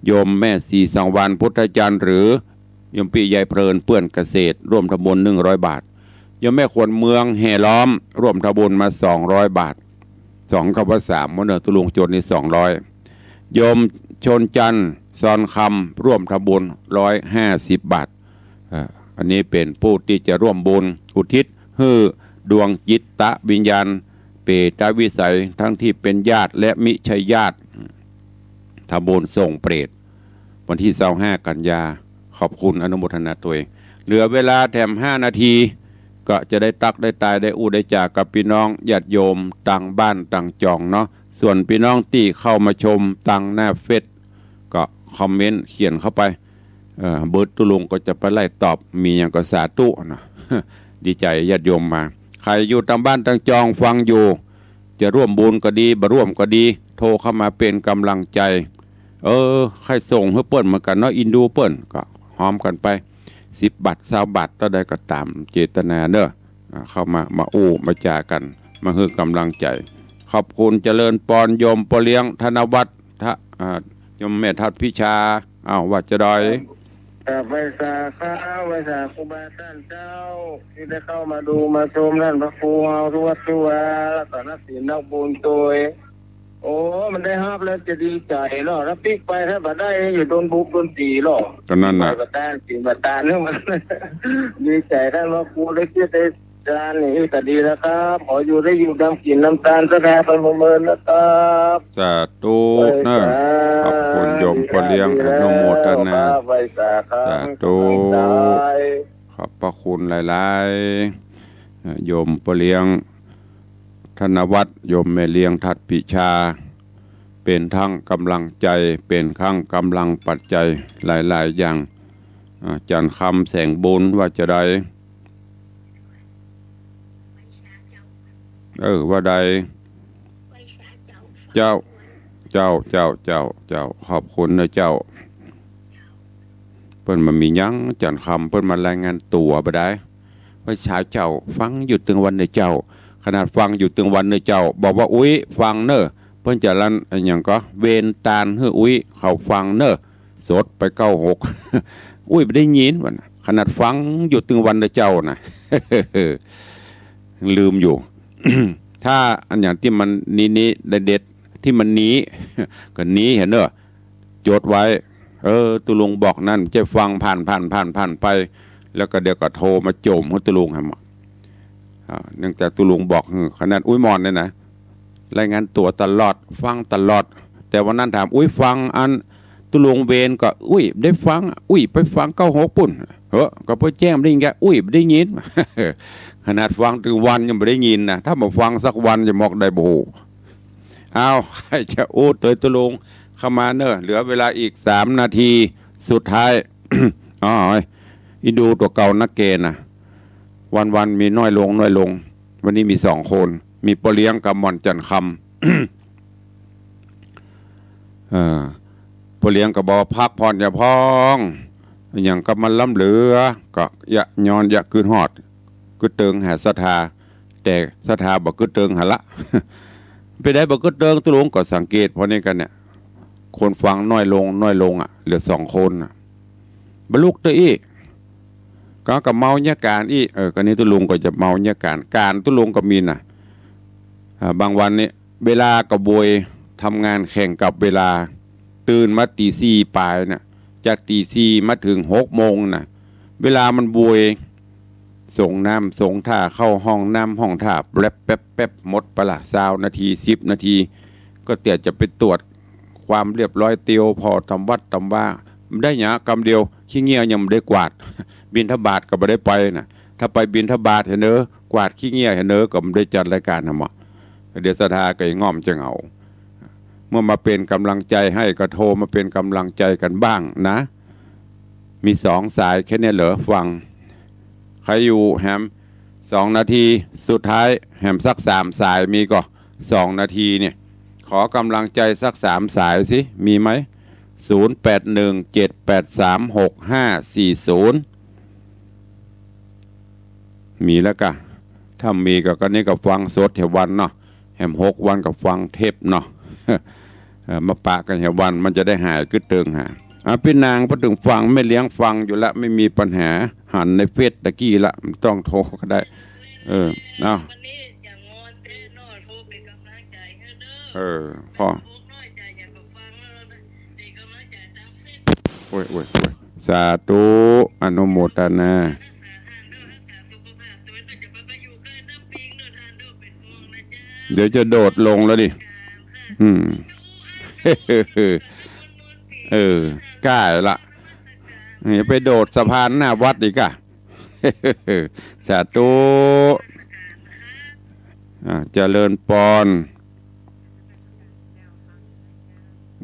โยมแม่ศรีสังวาลย์ พุทธจันทร์ หรือโยมปี้ยายเพลิน เปื้อนเกษตร ร่วมทำบุญ หนึ่งร้อยบาท โยมแม่ขวัญเมือง แห่ล้อม ร่วมทำบุญมา สองร้อยบาท สองกับว่าสาม ว่าเนอะ ตุ๊ลุงจดนี่ สองร้อย โยมชนจันทร์ ซอนคำ ร่วมทำบุญ ร้อยห้าสิบบาท อ่า อันนี้เป๋นผู้ตี้จะร่วมบุญอุทิศหื้อดวงจิตวิญญาณ เปรตวิสัย ทั้งตี้เป๋นญาติและมิใจ้ญาติ ทำบุญส่งเปรต วันตี้ซาวห้า กันยา ขอบคุณอนุโมทนาตวย เหลือเวลาแถมห้านาที ก็จะได้ตั๊กได้ตายได้อู้ได้จ๋ากับปี้น้องญาติโยมตางบ้านตางจองเนาะ ส่วนปี้น้องตี้เข้ามาชมตางหน้าเฟซ ก็คอมเมนต์เขียนเข้าไป เอ่อ เบิดตุ๊ลุงก็จะไปไล่ตอบ มีหยังก็สาธุนะ ดีใจ๋ญาติโยมมา ใผอยู่ตางบ้านตางจองฟังอยู่ จะร่วมบุญก็ดี บ่ร่วมก็ดี โทรเข้ามาเป๋นก๋ำลังใจ๋ เออ ใค่ส่งหื้อเปิ้นเหมือนกั๋นเนาะ อินดูเปิ้น ก็ฮอมกั๋นไป สิบบาท ซาวบาท เต้าใดก็ต๋ามเจตนาเนอะ อ่า เข้ามา มาอู้มาจ๋ากั๋น มาหื้อก๋ำลังใจ๋ ขอบคุณเจริญปอน โยมป้อเลี้ยง ธนวัฒน์ ทะ อ่า โยมแม่ทัศน์พิชา อ้าว ว่าจะได้ ครับ ไหว้สาครับ ไหว้สาครูบาอาจ๋ารย์เจ้า ตี้ได้เข้ามาดูมาชมต้านพระครูเฮาทุกวัดทุกวา แล้วก็นักศีลนักบุญตวย โอ้ มันได้ฮับแล้วจะดีใจ๋เนาะ ถ้าปิ๊กไปถ้าบ่ได้อยู่โดนบุกโดนตี๋เนาะ ก็นั่นน่ะ ไปบ่ตาน ศีลบ่ตานเนี่ยมัน ดีใจ๋ต้านพระครูได้เกียรติได้ อาจ๋ารย์นี่ก็ดีแล้วครับ ขออยู่ได้อยู่นำกิ๋นนำตานสถาบันประเมินนะครับ สาธุเนอะ ไหว้สา ขอบคุณโยมป้อเลี้ยง ดีแล้ว อนุโมทนา ครับ ไหว้สาครับ สาธุ ขอบพระคุณหลายๆ โยมป้อเลี้ยง ธนวัฒน์ โยมแม่เลี้ยง ทัศน์พิชา เป๋นทั้งก๋ำลังใจ๋ เป๋นทั้งก๋ำลังปัจจัยหลายๆ อย่าง อ่า จันทร์คำ แสงบุญ ว่าจะได้ เออ ว่าได้ เจ้า เจ้า เจ้า เจ้า เจ้า ขอบคุณเนอะเจ้า เปิ้นบ่มีหยัง จันทร์คำ เปิ้นมารายงานตั๋วบ่ได้ ไหว้สาเจ้า ฟังอยู่ตึงวันเน่อเจ้า ขนาดฟังอยู่ตึงวันเน่อเจ้า บอกว่าอุ๊ยฟังเน่อ เปิ้นจะลันอะหยังก็ เวนตานหื้ออุ๊ยเขาฟังเน่อ สดไปเก้าหก อุ๊ยบ่ได้ยินวะนะ ขนาดฟังอยู่ตึงวันเน่อเจ้านะ ลืมอยู่ ถ้าอันหยังตี้มันนี้ๆ เด็ดๆ ตี้มันนี้ ก็นี้หั้นเน่อ จดไว้ เออ ตุ๊ลุงบอกนั่น จะฟังผ่านๆๆๆ ไป แล้วก็เดี๋ยวก็โทรมาโจ๋มหื้อตุ๊ลุงหั้น อ่า เนื่องจากตุ๊ลุงบอก อืม ขนาดอุ๊ยหม่อนเนี่ยนะ รายงานตั๋วตลอด ฟังตลอด แต่วันนั้นถาม อุ๊ย ฟังอันตุ๊ลุงเวนก็ อุ๊ย ได้ฟัง อุ๊ย ไปฟังเก้าหกปุ้น เฮ้อ ก็ไปแจ้งได้ยินแก อุ๊ย บ่ได้ยิน ขนาดฟังตึงวันยังบ่ได้ยินนะ ถ้าบ่ฟังสักวันจะมอกได้บ่ฮู้ อ้าว ใผจะอู้ตวยตุ๊ลุงเข้ามาเน่อ เหลือเวลาอีกสามนาทีสุดท้าย อ๋อ อีดูตั๋วเก่านักเกณฑ์นะ วันๆ มีน้อยลง น้อยลง วันนี้มีสองคน มีป้อเลี้ยงกับหม่อนจันทร์คำ เออ ป้อเลี้ยงก็บอกว่าพักผ่อนเจ้าพ่อง อะหยังก็มันล้ำเหลือ ก็เยียะย้อนเยียะกึ๊ดฮอด กึ๊ดเติงหาศรัทธา แต่ศรัทธาบ่กึ๊ดเติงหั้นละ เป๋นใดบ่กึ๊ดเติง ตุ๊ลุงก็สังเกต เพราะนี่กั๋นเนี่ย คนฟังน้อยลง น้อยลงอะ เหลือสองคนอะ บ่ลุกเตื้ออี้ ก็ ก็เมาเยียะก๋านอี้ เออ ก็นี่ตุ๊ลุงก็จะเมาเยียะก๋าน ก๋านตุ๊ลุงก็มีน่ะ อ่า บางวันนี่ เวลาก็บวย ทำงานแข่งกับเวลา ตื่นมาตีสี่ป๋ายน่ะ จากตีสี่มาเถิงหกโมงน่ะ เวลามันบวย สงน้ำสงท่า เข้าห้องน้ำห้องท่า แป๊บแป๊บแป๊บ หมดไปละ ซาวนาที สิบนาที ก็เตียจะไปตรวจความเรียบร้อย เตียวผ่อต๋ามวัดต๋ามวา ได้หยังกำเดียว ขี้เหงี้ยยังบ่ได้กวาด บิณฑบาตก็บ่ได้ไปน่ะ ถ้าไปบิณฑบาตหั้นเน่อ กวาดขี้เหงี้ยหั้นเน่อ ก็บ่ได้จัดรายก๋านหั้นหมอ เดี๋ยวศรัทธาก็ง่อมจะเหงา เมื่อมาเป๋นก๋ำลังใจ๋ให้ ก็โทรมาเป๋นก๋ำลังใจ๋กั๋นบ้างนะ มีสองสายแค่นี้เหรอ ฟัง ใผอยู่แหม สองนาที สุดท้ายแหมสักสามสาย มีก่อ สองนาทีเนี่ย ขอก๋ำลังใจ๋สักสามสายสิ มีไหม ศูนย์แปดหนึ่ง เจ็ดแปดสาม หกห้าสี่ศูนย์ มีแล้วก่ะ ถ้ามีก็ ก็นี่ก็ฟังสดแหมวันเนาะ แหมหกวันก็ฟังเทปเนาะ เออ มาปะกั๋นแหมวัน มันจะได้หายกึ๊ดเติงหา อ่ะ ปี้นาง พอเถิงฟัง แม่เลี้ยงฟังอยู่ละ ไม่มีปัญหา หันในเฟซตะกี้ละ บ่ต้องโทรก็ได้ เออ เอา เออ พอ โอ้ย โอ้ย โอ้ย สาธุ อนุโมทนา เดี๋ยวจะโดดลงแล้วดิ อืม เออ ก้าละ อย่าไปโดดสะพานหน้าวัดอีกอะ สาธุ อ่า เจริญปอน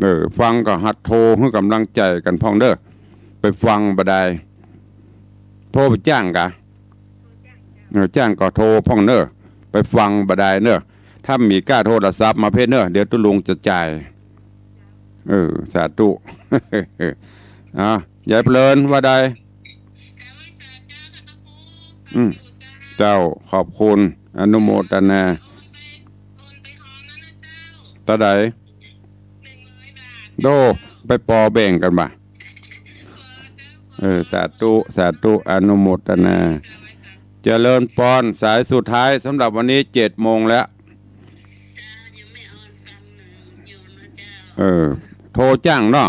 เออ ฟังก็หัดโทรหื้อก๋ำลังใจ๋กั๋นพ่องเน่อ ไปฟังบ่ดาย โทรไปจ้างก่ะ เออ จ้างก็โทรพ่องเน่อ ไปฟังบ่ดายเน่อ ถ้ามีก้าโทรศัพท์มาเพ่นเน่อ เดี๋ยวตุ๊ลุงจะจ่าย เออ สาธุ อ่ะ ยายเพลินว่าใด อืม เจ้า ขอบคุณ อนุโมทนา เต้าใด โด้ ไปปอแบ่งกั๋นบ่า เออ สาธุ สาธุ อนุโมทนา เจริญปอน สายสุดท้ายสำหรับวันนี้ เจ็ดโมงแล้ว เออ โทรจ้างเนาะ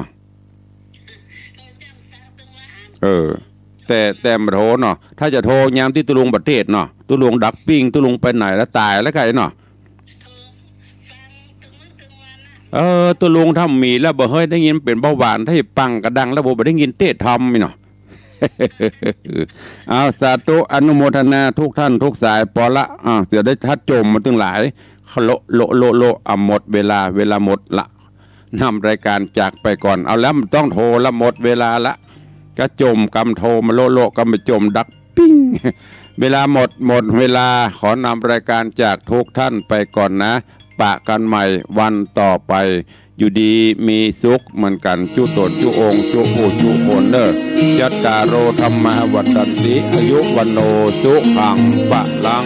เออ แต่ แต่บ่โทรเนาะ ถ้าจะโทรยามตี้ตุ๊ลุงบ่เทศน์เนาะ ตุ๊ลุงดักปิ้ง ตุ๊ลุงไปไหนแล้ว ต๋ายแล้วไก่เนาะ เออ ตุ๊ลุงถ้ามีแล้วบ่เฮ้ย ได้ยินเป๋นเบาหวาน ถ้าปังกระดังแล้วบ่ บ่ได้ยินเทศน์ธรรมนี่เนาะ เอา สาธุ อนุโมทนาทุกท่านทุกสาย ปอละ อ่า เสียได้ทัดจมมาตึงหลาย โละ โละ โละ โละ อ่ะ หมดเวลา เวลาหมดละ นำรายการจากไปก่อน เอาแล้ว บ่ต้องโทรละ หมดเวลาละ ก็จมกำโทรมาโละ โละ กำไปจมดักปิ้ง เวลาหมด หมดเวลา ขอนำรายการจากทุกท่านไปก่อนนะ ปะกั๋นใหม่วันต่อไป อยู่ดีมีสุขเหมือนกั๋น จุ๊ต๋นจุ๊องค์ จุ๊อู้จุ๊คนเน่อ จัตตาโร ธัมมา วัฑฒันติ อายุ วัณโณ สุขัง พลัง